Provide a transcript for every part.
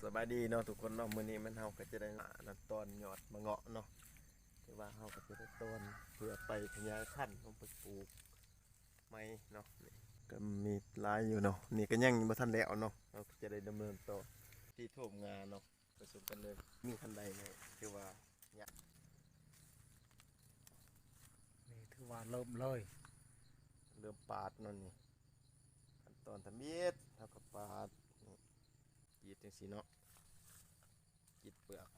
ສະບາຍດີເນາະທຸກຄົນເນາະ, ມື້ນີ້ມັນເຮົາກໍຈະໄດ້ມານັ້ນ ຕອນຍອດໝາກເງາະເນາະ, ຖືວ່າເຮົາກໍຈະໄດ້ຕອນເພື່ອໄປຂະຫຍາຍພັນ ລົງໄປປູກໃໝ່ເນາະ. ນີ້ກໍມີຫຼາຍຢູ່ເນາະ, ນີ້ກໍຍັງບໍ່ທັນແລ້ວເນາະ, ເຮົາກໍຈະໄດ້ດຳເນີນຕໍ່ທີ່ໂທມງາເນາະ ໄປຊົມກັນເລີຍ. ມີຄັນໃດນີ້ຖືວ່າຍາກ ນີ້ຖືວ່າເລີ່ມເລີຍ ເລີ່ມປາດເນາະ. ນີ້ຂັ້ນຕອນທຳອິດ ເຮົາກໍປາດ ນີ້ ກຣີດຈັ່ງຊີ້ເນາະ, ກຣີດເປືອກ.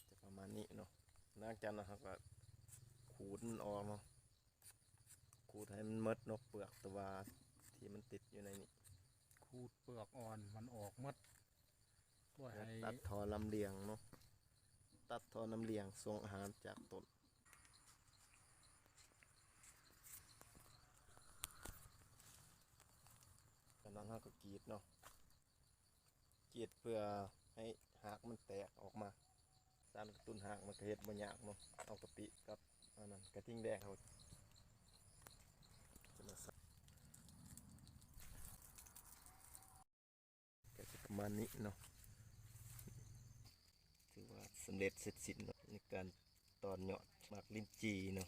ຈະປະມານນີ້ເນາະ. ຫຼັງຈາກນັ້ນເຮົາກໍຂູດມັນອອກເນາະ, ຂູດໃຫ້ມັນໝົດເນາະ ເປືອກຕົວທີ່ມັນຕິດຢູ່ໃນນີ້, ຂູດເປືອກອ່ອນມັນອອກໝົດ ເພື່ອໃຫ້ ແລະ ຕັດທໍ່ລຳລຽງເນາະ, ຕັດທໍ່ລຳລຽງສົ່ງອາຫານຈາກຕົ້ນ. ຈາກນັ້ນເຮົາກໍກຣີດເນາະ, ກຣີດເພື່ອໃຫ້ຮາກມັນແຕກອອກມາ. ສານກະຕຸ້ນຮາກມັນກໍເຮັດບໍ່ຍາກເນາະ, ເອົາກະປິກັບອັນນັ້ນ ກະທິ່ງແດງເຮົາ ກໍຊິປະມານນີ້ເນາະ, ຖືວ່າສຳເລັດເສັດສິ້ນເນາະ ໃນການຕອນຍອດໝາກລິ້ນຈີ່ເນາະ.